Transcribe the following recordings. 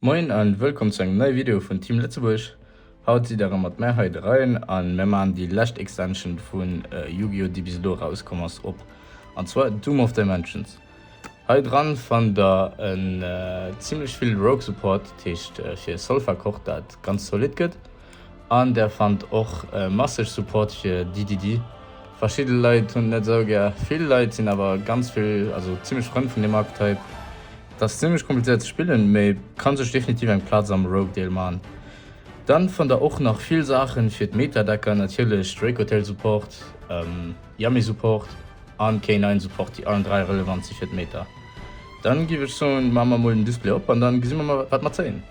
Moien an wëllkomm zu engem neie Video vun Team Lëtzebuerg. Haut sidd der erëm mat mär hei de Ryan an mär maachen déi lescht Extension vun Yu-Gi-Oh! déi bis elo erauskomm ass op, an zwar Doom of Dimensions. Hei dran fannt der en zimlech vill Rogue Support, dat heescht fir Solfachord dat ganz zolidd gëtt. An der fannt och masseg Support fir DDD. Verschidde Leit hunn et net esou gär, vill Leit sinn awer ganz vill, also zimlech Frënn vun deem Archetype. Et ass zimlech komplizéiert ze spillen, mee kann sech definitiv eng Plaz am Rogue Deel man. Dann fannt der och nach vill Saachen fir d'Meta-Decker, natierlech Dracotail Support, Yummy Support an K9 Support, déi allen 3 relevant si fir d'Meta. Dann giff ech soen, maache mer mol den Display op an dann gesi mer mol wat mer zéien.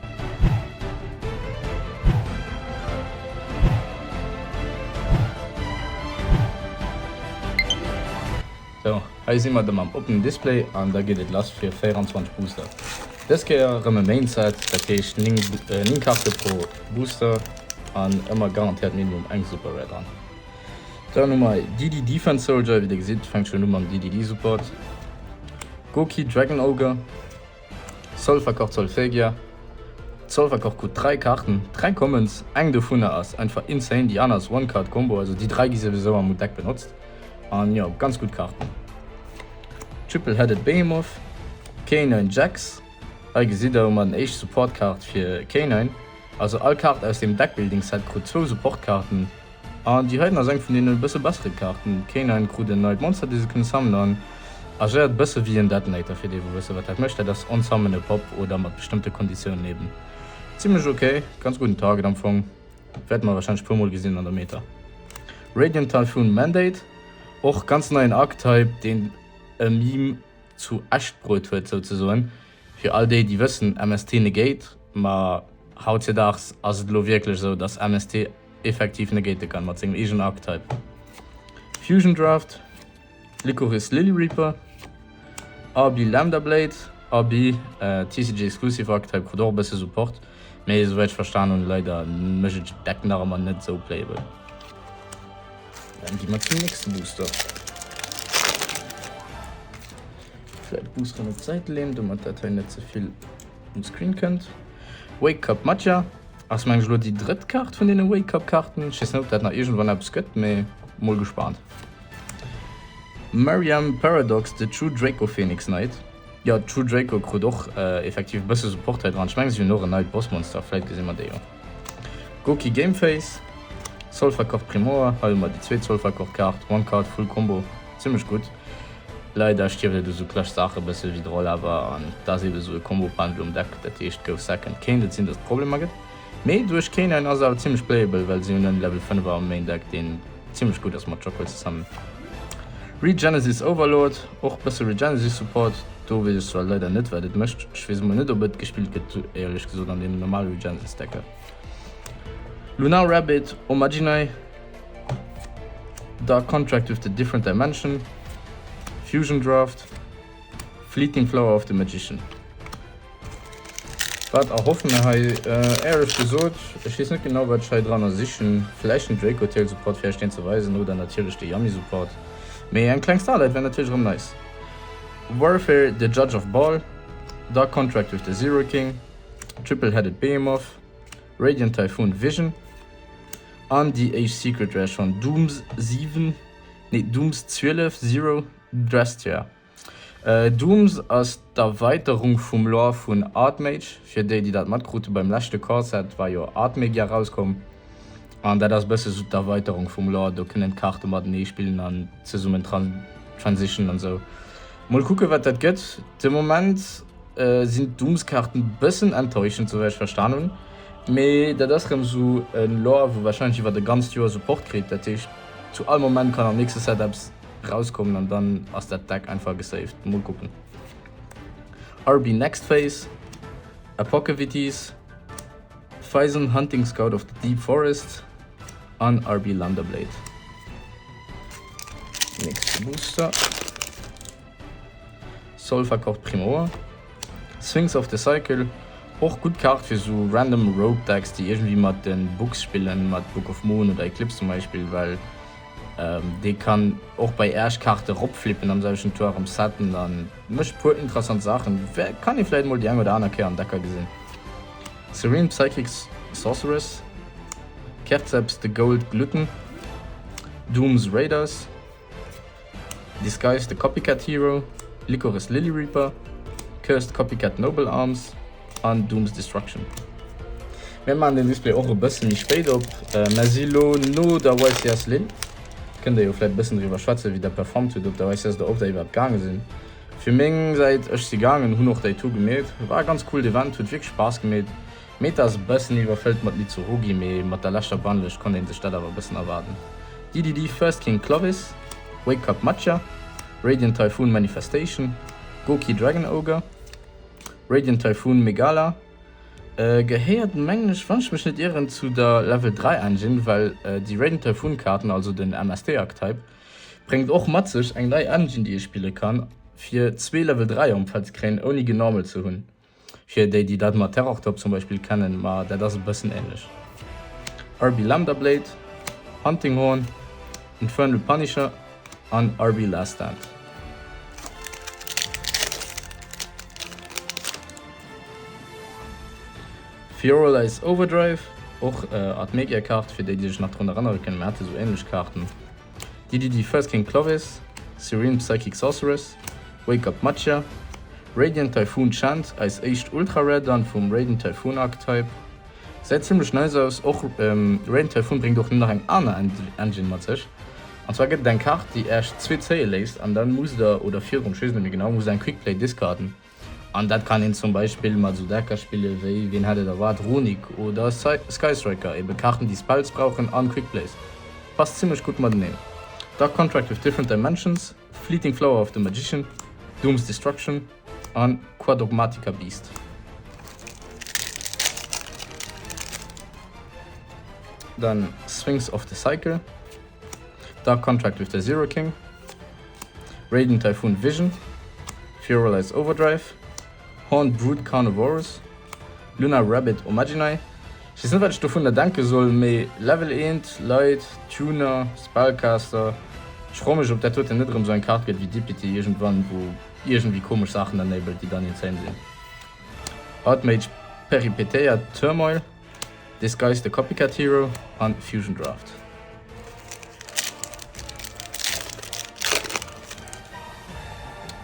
Sou, hei si mer da mam oppenen Display an da geet et lass fir 24 Booster. Dës Kéier rëm e Main Set, dat heescht 9 Karte pro Booster an ëmmer garantéiert minimum eng Super Rare dran. Dann hu mer DD Defense Soldier, wéi der gesitt fänkt schon u mam DDD Support. Goki Dragon Ogre, Solfachord Solfegia. Solfachord krut 3 Karten, 3 Commons, eng dovunner ass einfach insane, déi aner ass One Card Combo, also déi 3 gi souwisou am Deck benotzt an jo ganz gutt Karten. Triple Headed Behemoth, K9 Jax, hei gesitt der hu mer den éischt Support Kaart fir K9, also all Kaart aus dem Deckbuilding Set krut zwou Support Kaarten. An déi heiten ass eng vun deene bësse bessere Kaarten. K9 krut en neit Monster dee se kënne summonen an agéiert bësse wéi en Detonator fir déi wou wësse wat dat mécht. Dat ass on summon e Pop oder mat bestëmmte Konditiounen eben. Zimlech ok, ganz gudden Target am Fong. Wäerte mer warscheinlech puer mol gesinn an der Meta. Radiant Typhoon Mandate, och ganz neien Archetype deen e Meme zu Echt bruet huet souzesoen. Fir all déi, déi wëssen, MST negate, ma hautzedaags ass et elo wierklech esou, dass MST effektiv negate kann mat sengem eegenen Archetype. Fusion Draft, Lycoris Lily Reaper, RB Lambda Blade, RB TCG Exclusive Archetype krut och e bësse Support, mee esouwäit ech verstan hunn, leider mécht et d'Deck nach ëmmer net esou playable. Dann gi mer zum nächste Booster. Vläit Boosteren op d'Säit leeën, domat dat hei net ze vill um Screen kënnt. Wake Up Matja ass meng ech elo déi drëtt Kaart vun deene Wake Up Kaarten. Ech weess net ob dat nach iergendwann eppes gëtt, mee mol gespaant. Mariam Paradox, The True Draco Phoenix Knight. Jo, True Draco krut och effektiv e bësse Support hei dran. Ech mengen si hunn och en neit Bossmonster, vläit gesi mer déi jo. Goki Game Face, Solfachord Primor, hei hu mer déi zweet Solfachord Kaart, One Card Full Combo, zimmlech gutt. Leider stierft et u sou clutch Saache bësse wéi Droll awer an et ass ebe sou e Combo Pendel um Deck, dat heescht Go Second kéint et sinn dass et Problemer gëtt, mee duerch K9 ass et awer zimmlech playable well si hunn en Level 5 er am Main Deck deen zimmlech gutt ass mat Jockel zesammen. Regenesis Overlord, och bësse Regenesis Support, do weess ech zwar leider net wat et mécht, ech weess emol net ob et gespillt gëtt éierlech gesot an deem normale Regenesis Decker. Lunar Rabbit, Omaginai. Dark Contract with the Different Dimension, Fusion Draft, Fleeting Flower of the Magician. Wat erhoffe mir hei? Éierlech gesot, ech weess net genau wat ech hei dranner sichen. Vläicht den Draco Tail Support fir iech deen ze weisen oder natierlech de Yummy Support. Mee eng kleng Starlight wär natierlech erëm nice. Warfare, The Judge of Ball, Dark Contract with the Zero King, Triple Headed Behemoth, Radiant Typhoon Vision, An déi éischt Secret Rare schon, Dooms 7, nee Dooms 12, Zero, Drestia. Dooms ass d'Erweiterung vum Lore vun Artmage, fir déi déi dat matkruten, beim leschte Core Set war jo Artmagia rauskomm an dat ass bësse sou d'Erweiterung vum Lore, do kënnen d'Kaarte matenee spillen an zesummen transitionen an sou. Mol kucke wat dat gëtt, de Moment sinn d'Doomskaarten bëssen enttäuschend, souwäit ech verstan hunn. Mee dat ass rëm sou e Lore wou wahrscheinlech iwwert e ganzt Joer Support kritt, dat heescht zu all Moment kann am nächste Set eppes rauskommen an dann ass dat Deck einfach gesaved. Mol kucken. RB Next Phase, Apocavities, Phison Hunting Scout of the Deep Forest an RB Lambda Blade. Nächste Booster. Solfachord Primoer, Sphinx of the Cycle, och gutt Kaart fir sou random Rogue Decks déi iergendwéi mat den Books spillen, mat Book of Moon oder Eclipse zum Beispill, well dee kann och bei Äerch Kaarte ropflippen am selwechten Tour erëm setten an mécht puer interessant Saachen. Kann ee vläit mol déi eng oder aner Kéier an Decker gesinn. Serene Psychic Sorceress, Kerzeps the Gold Glutton, Doom's Raiders, Disguise the Copycat Hero, Lycoris Lily Reaper, Cursed Copycat Noble Arms an Doom's Destruction. Mir maachen den Display och e bësse méi spéit op, mä si lo no der YCS Lille. Kënnt der jo vläit e bëssen driwwer schwätzen, wéi der performt hutt op der YCS oder ob der iwwerhaapt gaange sinn. Fir meng Säit, ech si gaangen, hunn och déi Tour gemeet. War e ganz coolt Event, huet wierklech Spaass gemeet. Meta ass e bëssen iwwerfëllt mat Mitsurugi, mee mat der leschter Banlëscht konnt een sech dat awer e bëssen erwaarden. DDD First King Clovis, Wake Up Matcha, Radiant Typhoon Manifestation, Goki Dragon Ogre, Radiant Typhoon Megala, gehéiert mengen ech, wann ech mech net ieren, zu der Level 3 Engine, well déi Radiant Typhoon Kaarten, also den MST Archetype, bréngt och mat sech eng nei Engine déi ee spille kann, fir zwee Level 3 um Feld ze kréien ouni genormalt ze hunn. Fir déi déi dat mat Terrortop zum Beispill kennen, ma dat ass e bëssen ähnlech. RB Lambda Blade, Hunting Horn, Infernal Punisher an RB Last Stand. Fioralize Overdrive, och Artmegia Kaart, fir déi déi sech nach drun erënnere kënnen, mir hate sou ähnlech Kaarten. DDD First King Clovis, Serene Psychic Sorceress, Wake Up Matcha, Radiant Typhoon Chant, eis éischt Ultra Rare dann vum Radiant Typhoon Archetype. Gesäit zimlech nice aus. Och Radiant Typhoon bréngt och nach eng aner Engine mat sech. An zwar gëtt et eng Kaart déi äech zwee zéie léisst an dann musst der, oder virdrun, ech weess net méi genau, musst der eng Quick Play discarden. An dat kann een zum Beispill mat esou Decker spille wéi, wien hätt et erwaart, Runick oder Sky Striker, ebe Kaarten déi Spells brauchen an Quick Plays. Passt zimlech gutt mateneen. Dark Contract with Different Dimensions, Fleeting Flower of the Magician, Doom's Destruction an Quadogmatika Beast. Dann Sphinx of the Cycle. Dark Contract with the Zero King, Radiant Typhoon Vision, Fioralize Overdrive, Horned Brute Carnovaurus, Lunar Rabbit Omaginai. Ech weess net wat ech dovunner denke soll, mee Level 1, Light, Tuner, Spellcaster, ech froe mech op dat doten net erëm sou eng Kaart gëtt wéi Deputy iergendwann, wou iergendwéi komesch Saachen enabled déi dann insane sinn. Artmage Peripeteia Turmoil. Disguise the Copycat Hero an Fusion Draft.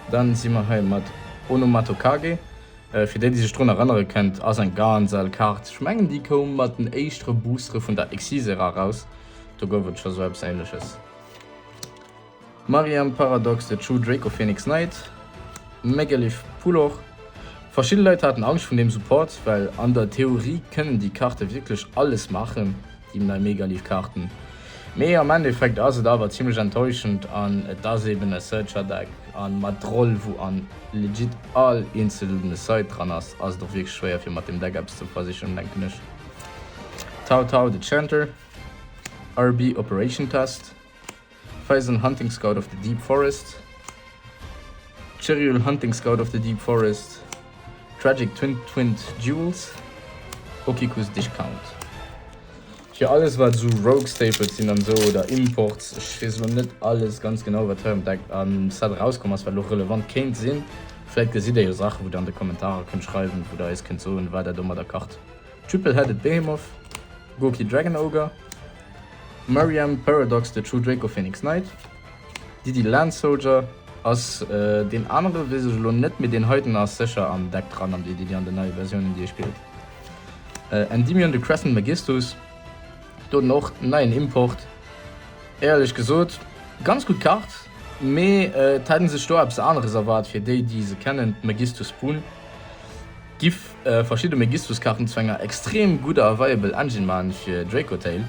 Dann si mer hei mat Onomatokage. Fir déi déi sech drun erënnere kënnt, ass eng ganz al Kaart. Ech mengen déi koum mat den éischtere Boostere vun der Xyz-Ära raus. Do gouf et scho sou eppes ähnleches. Mariam Paradox, The True Dracophoenix Knight, Megalith Pulor. Verschidde Leit haten Angscht vun deem Support, well an der Theorie kënnen déi Karte wierklech alles maachen, déi nei Megalith Kaarten. Mee am Endeffekt ass et awer zimmlech enttäuschend an et ass eben e Searcher Deck an mat Droll wou an legit all eenzelne Side dran ass, ass et och wierklech schwéier fir mat deem Deck eppes ze versichen denken ech. Tao Tao the Chanter, RB Operation Test. Phison Hunting Scout of the Deep Forest, Cheryl Hunting Scout of the Deep Forest, Tragic Twin Twinned Jewels, Okiku's Discount. Fir alles wat esou Rogue Staples sinn an esou oder Imports, ech weess elo net alles ganz genau wat hei am Deck am Set erauskomm ass wat elo relevant kéint sinn. Vläit gesitt der jo Saachen wou der an de Kommentarer kënnt schreiwen, wou der eis kënnt soen wat der domadder kacht. Triple Headed Behemoth, Goki Dragon Ogre, Mariam Paradox The True Dracophoenix Knight, Diddy Land Soldier ass deen anere weess ech elo net, mee deen heiten ass sécher am Deck dran am DDD an den neie Versiounen déi e spillt. Endymion The Crescent Magistus, doten och neien Import, éierlech gesot ganz gutt Kart, mee et hätt een sech do eppes aneres erwaart fir déi déi se kennen, d'Magistus Spoon giff verschidde Megistus-Kaarten zu enger extrem gudder a viable Engine maan fir Dracotail,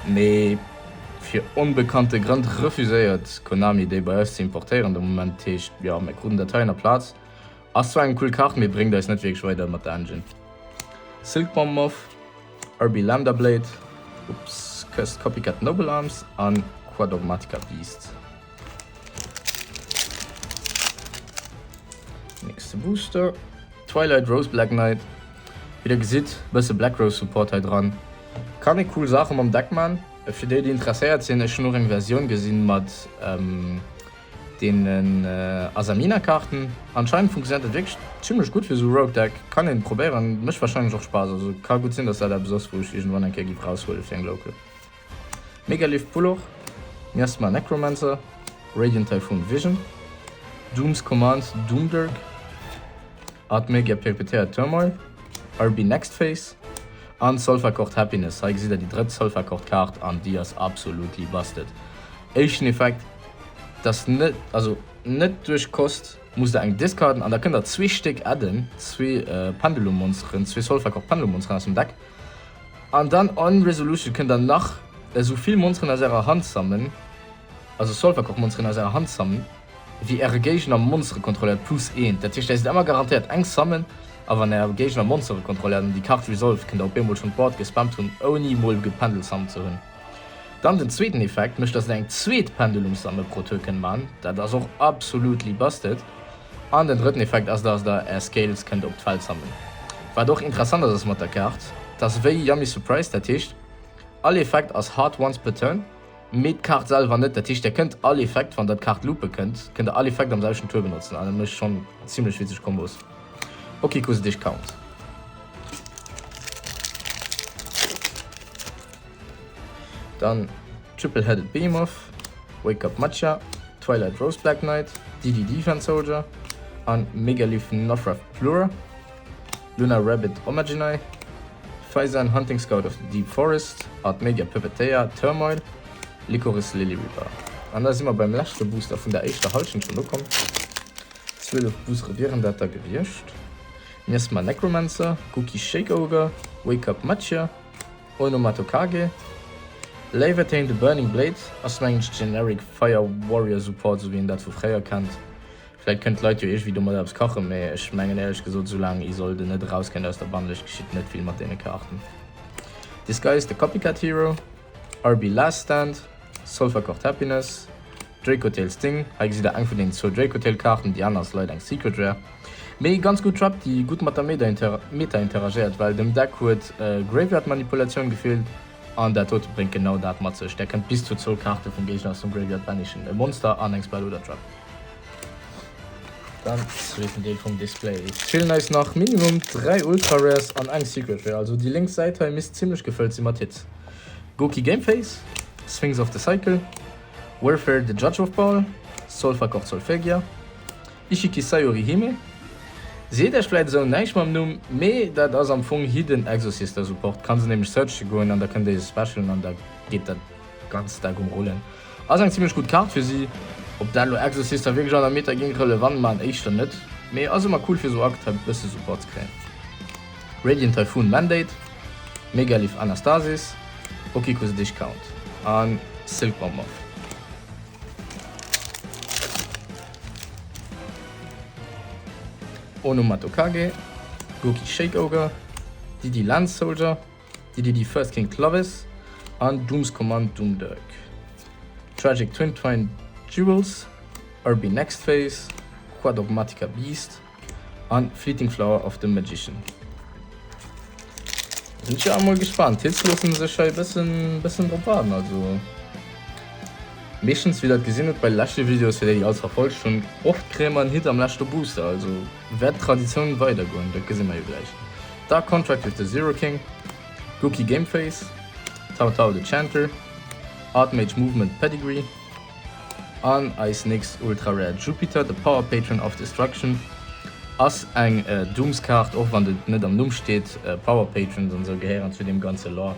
mee fir onbekannte Grënn refuséiert Konami déi bei eis ze importéieren de Moment. Heescht jo, mir kruten dat hei an der Plaz. Ass zwar eng cool Kaart, mee bréngt eis net wierklech weider mat der Engine. Silkbomb Moth, RB Lambda Blade, ups, Cursed Copycat Noble Arms an Quadogmatika Beast. Nächste Booster. Twilight Rose Black Knight. Wéi der gesitt, bësse Black Rose Support hei dran. Kann ee cool Saache mam Deck man. Fir déi déi interesséiert sinn, ech hunn och eng Versioun gesinn mat. Deenen Azamina Kaarten. Anscheinend funktionéiert dat wierklech zimlech gutt fir esou Rogue Deck. Kann een probéieren, mécht wahrscheinlech och Spaass. Also ka gutt sinn dass dat eppes ass wou ech iergendwann eng Kéier giff raushuelen fir eng Local. Megalith Bulloch, Miasma Necromancer, Radiant Typhoon Vision, Doom's Command Doomdirk, Artmegia Peripeteia Turmoil, RB Next Phase an Solfachord Happiness. Hei gesitt der déi drëtt Solfachord Kaart an déi ass absolutely busted. Éischten Effekt, dass net, also net duerch Kost musst der eng discarden an da kënnt der zwee Stéck adden, zwee Pendulum Monsteren, zwee Solfachord Pendulum Monsteren aus dem Deck an dann on Resolution kënnt der nach esou vill Monsteren aus ärer Hand summonen, also Solfachord Monsteren aus ärer Hand summonen, wéi äre Géigner Monstere kontrolléiert plus eent. Dat heescht där sidd ëmmer garantéiert eng Summon a wann äre Géigner Monstere kontrolléiert an déi Kaart resolved, kënnt der op eemol schonn d'Board gespammt hunn ouni mol gependel summoned ze hunn. Dann den zweeten Effekt mécht dass der eng zweet Pendulum Summon pro Tour kënnt man, dat ass och absolutely busted. An den drëtten Effekt ass dass der är Scales kënnt op d'Feld summon. Wat och interessant ass ass mat der Kaart, dass wéi Yummy Surprise, dat heescht all Effekt ass hard once per turn, Mee d'Kaart selwer net. Dat heescht, der kënnt all Effekt, wann der d'Kaart loope kënnt, kënnt der all Effekt am selwechten Tour benotzen an dat mécht schonn zimlech witzeg Kombos. Ok, Kuss Dich Count. Dann Triple Headed Behemoth, Wake Up Matcha, Twilight Rose Black Knight, DD Defense Soldier an Megalith Nofrath Plura, Lunar Rabbit Omaginai. Faisan, Hunting Scout of the Deep Forest, Artmedia Perpetea, Turmoil, Lycoris Lily Reaper. An da si mer beim leschte Booster vun der éischter Hallschent schonn ukomm. 12 Boostere wieren dat da gewiescht. Miasma Necromancer, Gouki Shake Ogre, Wake Up Matcha, Onomatokage, Laevatein the Burning Blade ass mengen ech generic Fire Warrior Support, esou wéi een dat vu fréier kennt. Vläit kënnen d'Leit jo iergwéi domat eppes kachen, mee ech mengen éierlech gesot, soulaang Isolde net erauskënnt aus der Bannlëscht, geschitt net vill mat deene Kaarten. Disguise the Copycat Hero, RB Last Stand, Solfachord Happiness, Dracotail Sting, hei gesitt der eng vun deenen zwou Dracotail Kaarten, déi aner ass leider eng Secret Rare, mee ganz gutt Trap, déi gutt mat der Meta interagéiert, well dem Deck huet Graveyard Manipulatioun gefeelt an dat dote bréngt genau dat mat sech, där kënnt bis zu zwou Kaarte vum Géigner aus dem Graveyard banishen, e Monster an eng Spell oder Trap. Dann zweeten Deel vum Display. Et feelen eis nach minimum 3 Ultra Rares an eng Secret Rare. Also déi lénks Säit hei misst zimlech gefëllt si mat Hits. Goki Gameface, Sphinx of the Cycle, Warfare the Judge of Ball, Solfachord Solfegia, Ishiki Sayori Hime. Seet iech vläit esou näischt mam Numm, mee dat ass am Fong Hidden Exosister Support. Kann se nämlech searche goen an da kënnt dir se specialen an da geet dat ganzt Deck um Rullen. Ass eng zimlech gutt Kaart fir si. Ob dat elo Exosister wierklech an der Meta géing relevant man, éischter net, mee ass ëmmer cool fir sou Archetype bësse Support ze kréien. Radiant Typhoon Mandate, Megalith Anastasis, Okikus Dish Count an Silkworm Moth. Onomatokage, Goki Shake Ogre, DD Lance Soldier, DDD First King Clovis an Doom's Command Doomdirk, Tragic Twin Twine Jewels, Urbi Next Phase, Quadogmatika Beast an Fleeting Flower of the Magician. Sinn ech jo emol gespannt. D'Hits loossen sech hei bëssen bëssen drop waarden. Also meeschtens wéi der et gesinn hutt bei de leschte Videos, fir déi déi alles verfollegt hunn, oft kréie mer en Hit am leschte Booster. Also wäert d'Traditioun weidergoen, dat gesi mer jo gläich. Dark Contract with the Zero King, Gookie Gameface, Tao Tao the Chanter, Art Mage Movement Pedigree an eis nächst Ultra Rare Jupiter, the Power Patron of Destruction ass eng Dooms Kaart, och wann et net am Numm steet. Power Patrons an esou gehéieren zu deem ganze Lore.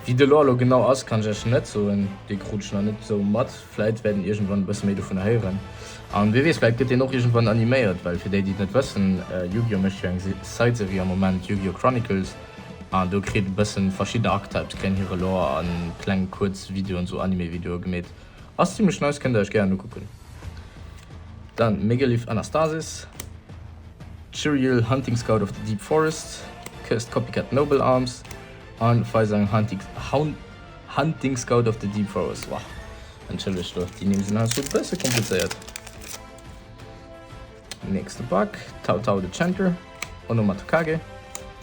Wéi de Lore lo genau ass, kann ech iech net soen, dee krut ech nach net esou mat. Vläit wäert een iergendwann e bësse méi dovunner héieren. An wie weess, vläit gëtt deen och iergendwann animéiert, well fir déi, déi et net wëssen, Yu-Gi-Oh! mécht jo eng Side-Serie am Moment, Yu-Gi-Oh! Chronicles, an do kritt e bëssen verschidde Archetypes kréien hire Lore a kleng kuerz Videoen, esou Anime-Videoe gemeet. Ass zimlech nice, kënnt der iech gären ukucken. Dann Megalith Anastasis, Chiriel Hunting Scout of the Deep Forest, Cursed Copycat Noble Arms an Faisang Hunting Scout of the Deep Forest. Wah, entschëllegt do, déi Nimm sinn heiansdo e bësse komplizéiert. Nächste Pak, Tao Tao the Chanter, Onomatokage,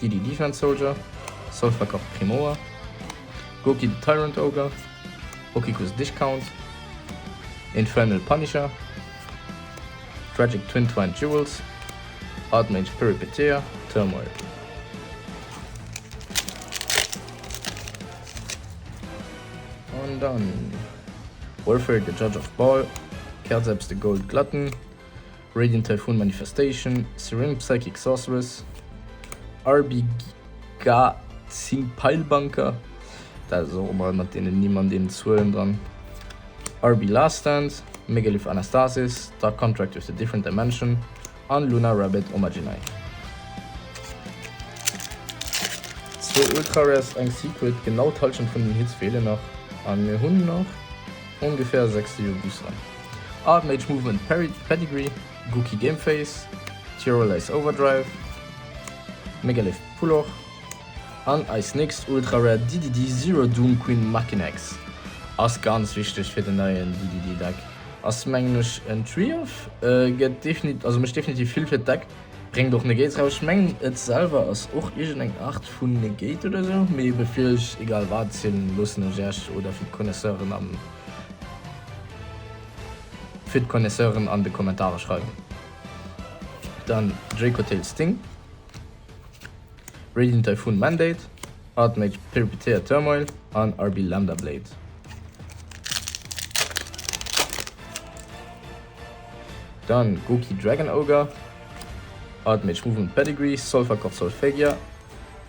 Didi Defense Soldier, Solfachord Primoa, Goki the Tyrant Ogre, Okiku's Dish Count, Infernal Punisher. Tragic Twin-Twined Jewels, Artmage Peripeteia, Turmoil. An dann Warfare the Judge of Ball, Kerzeps the Gold Glutton, Radiant Typhoon Manifestation, Serene Psychic Sorceress, RB Ga 10 Peilbanker, dat ass och ëmmer mat deenen Nimm an deenen Zuelen dran, RB Last Stand, Megalith Anastasis, Dark Contract with a Different Dimension an Luna Rabbit Omaginai. Zwou Ultra Rares, eng Secret, genau d'Halschent vun den Hits feelen nach an mir hunn nach ongeféier 6 7 Boosteren. Art Mage Movement Pedigree, Gookie Game Face, Tyrolais Overdrive, Megalith Pulloch an eis nächst Ultra Rare DDD Zero Doom Queen Machinex. Ass ganz wichteg fir den neien DDD Deck. Ass mengen ech en Tree-Off, gëtt definitiv, also mécht definitiv vill fir d'Deck, bréngt och Negates raus. Ech mengen et selwer ass och iergend eng Art vun Negate oder sou, mee bevir ech egal wat zielen, loossen ech iech oder fir d'Connaisseuren am fir d'Connaisseuren an de Kommentare schreiwen. Dann Dracotail Sting, Radiant Typhoon Mandate, Artmage Peripeteia Turmoil an RB Lambda Blade. Dann Goki Dragon Ogre, Artmage Movement Pedigree, Solfachord Solfegia,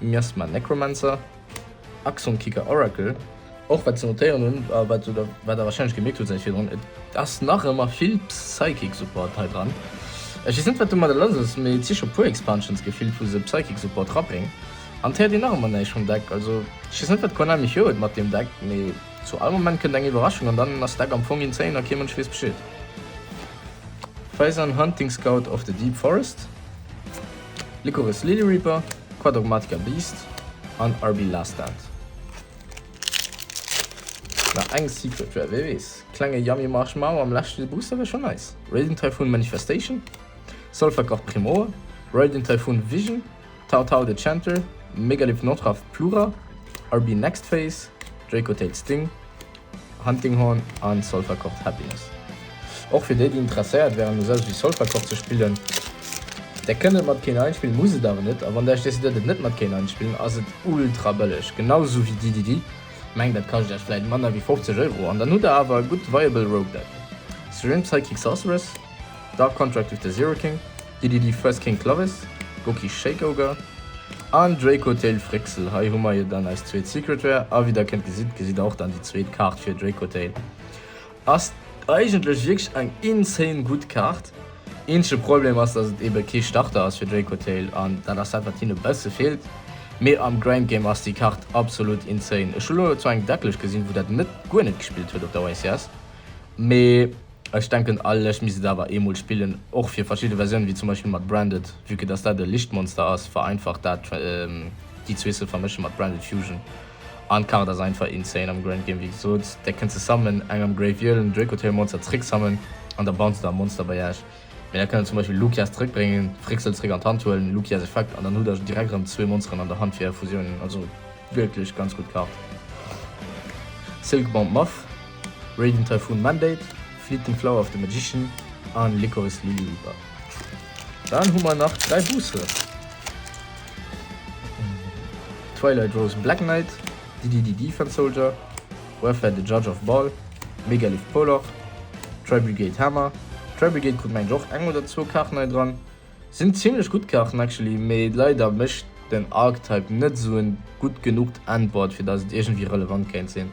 Miasma Necromancer, Axon Kicker Oracle, Och wat ze notéieren hunn, a wat der wat der warscheinlech gemierkt hutt säit virdrun, et ass nach ëmmer vill Psychic Support hei dran. Ech weess net wat domadder lass ass, mee et si scho puer Expansions gefillt wou se Psychic Support rabréngen an et héiert een nach ëmmer näischt vum Deck. Also ech weess net wat Konami virhuet mat deem Deck, mee zu all Moment kënnt eng Iwwerraschung an dann ass d'Deck am Fong insane a kee Mënsch weess Bescheed. Faisan Hunting Scout of the Deep Forest, Lycoris Lily Reaper, Quadogmatika Beast an RB Last Stand. Nach eng Secret Rare, wee weess. Klenge Yummy Marshmallow am leschte Booster wär schon nice. Radiant Typhoon Manifestation, Solfachord Primor, Radiant Typhoon Vision, Tao Tao the Chanter, Megalith Notraf Plura, RB Next Phase, Dracotail Sting, Hunting Horn an Solfachord Happiness. Och fir déi déi interesséiert wären esou wéi Solfachord ze spillen, där kënnt et mat K9 spillen, musst et awer net. A wann der iech decidéiert et net mat K9 spillen, ass et ultra bëlleg, genau esou wéi DDD. Mengt dat kascht iech vläit manner wéi 50 Euro an dann hutt der awer e gutt viable Rogue Deck. Serene Psychic Sorceress, Dark Contract with the Zero King, DDD First King Clovis, Goki Shake Ogre an Dracotail Fréxel. Hei hu mer jo dann eis zweet Secret Rare a wéi der kënnt gesitt, gesitt der och dann déi zweet Kaart fir Dracotail. Ass eigentlech wierklech eng insane gutt Kaart. Eenzege Problem ass dass et ebe kee Starter ass fir Dracotail an dat ass dat wat hinne besse feelt. Mee am Grind Game ass déi Kaart absolut insane. Ech hu lo zwar eng Decklëscht gesinn wou dat net guer net gespillt huet op der YCS, mee ech denken all Lëscht misst et awer eemol spillen, och fir verschidde Versiounen wéi zum Beispill mat Branded, vue que dass dat e Lichtmonster ass vereinfacht dat déi zwee ze vermësche mat Branded Fusion. An d'Kaart ass einfach insane am Grand Game, wéi gesot, där kënnt se summonen, eng am Grave wielen, Dracotail Monster zréck summonen an da bounced der e Monster bei iech. Mee da kënnt der zum Beispill Lukias zréck bréngen, Frixel zréck an d'Hand huelen, Lukias Effekt an dann hutt der direkt erëm zwee Monsteren an der Hand fir är Fusiounen. Also wierklech ganz gutt Kaart. Silkbound Moth, Radiant Typhoon Mandate, Fleeting Flower of the Magician an Lycoris Lily Reaper. Dann hu mer nach 3 Boosteren. Twilight Rose Black Knight, DDD Defense Soldier, Warfare The Judge of Ball, Megalith Poloch, Tri-Brigade Hammer. Tri-Brigade krut mengen ech och eng oder zwou Kaarten hei dran. Sinn zimlech gutt Kaarten actually, mee leider mécht den Archetype net esou en gutt genucht Endboard fir dass et iergendwéi relevant kéint sinn.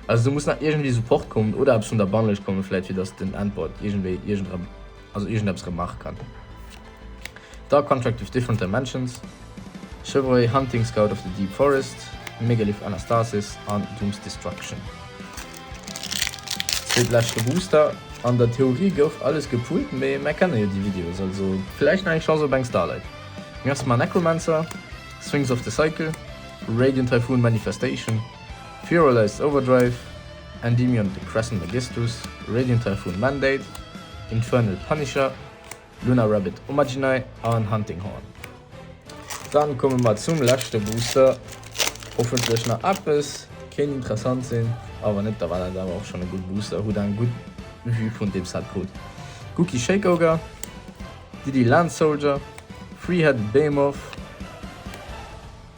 Also do muss nach iergendwéi Support kommen oder eppes vun der Banlëscht kommen vläit fir dass den Endboard iergendwéi iergendrem also iergendeppes rem maache kann. Dark Contract with Different Dimensions, Chevrolet Hunting Scout of the Deep Forest, Megalith Anastasis an Doom's Destruction. Zweet leschte Booster. An der Theorie gouf alles gepullt, mee mär kenne jo déi Videos, also villäicht nach eng Chance op eng Starlight. Miasma Necromancer, Sphinx of the Cycle, Radiant Typhoon Manifestation, Furalized Overdrive, Endymion the Crescent Magistus, Radiant Typhoon Mandate, Infernal Punisher, Luna Rabbit Omaginai an Hunting Horn. Dann komme mer zum leschte Booster. Hoffentlech nach eppes kéint interessant sinn, a wann net, da war dat awer och schonn e gutt Booster. Hutt eng gutt Vue vun deem Set krut. Gookie Shake Ogre. DD Land Soldier, Three-Headed Behemoth,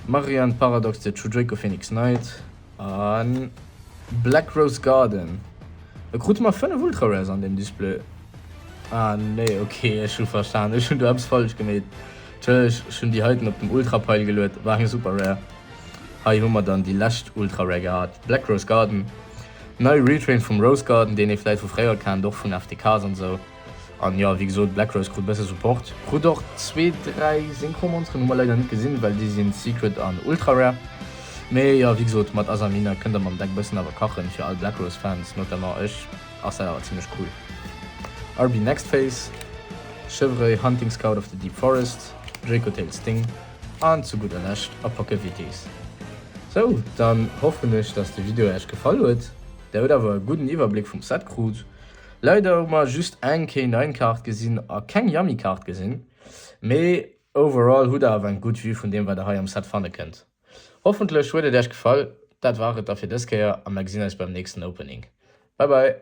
Marianne Paradox the True Dracophoenix Knight a Black Rose Garden. Da krute mer 5 Ultra Rares an deem Display. Ah nee, ok, ech hu verstan, ech hunn do eppes falsch gemeet. Entschëlleg, ech hunn déi heiten op dem Ultra Pile geluet, war eng Super Rare. Hei hu mer dann déi lescht Ultra Rare gehat, Black Rose Garden. Nei Retrain vum Rose Garden, deen ee vläit vu fréier kennt, och vun FTKs an esou. An jo, wéi gesot, Black Rose krut bësse Support. Krut och zwee, dräi Synchro-Monsteren, hu mer leider net gesinn, well déi sinn Secret an Ultra Rare. Mee jo, wéi gesot, mat Azamina kënnt der mam Deck bëssen awer kachen. Fir all Black Rose Fans, notamment ech, ass dat awer zimmlech cool. RB Next Phase, Chevreuil, Hunting Scout of the Deep Forest, Dracotail Sting an zu gudder Lescht Apokevitis. Sou, dann hoffen ech, dass de Video äech gefall huet. Der hutt awer e gudden Iwwerbléck vum Set krut. Leider hu mer just eng K9 Kaart gesinn a keng Yummy Kaart gesinn, mee overall hutt der awer eng gutt Vue vun deem wat der hei am Set fanne kënnt. Hoffentlech huet et äech gefall, dat war et da fir dës Kéier a mer gesinn eis beim nächsten Opening. Bye bye!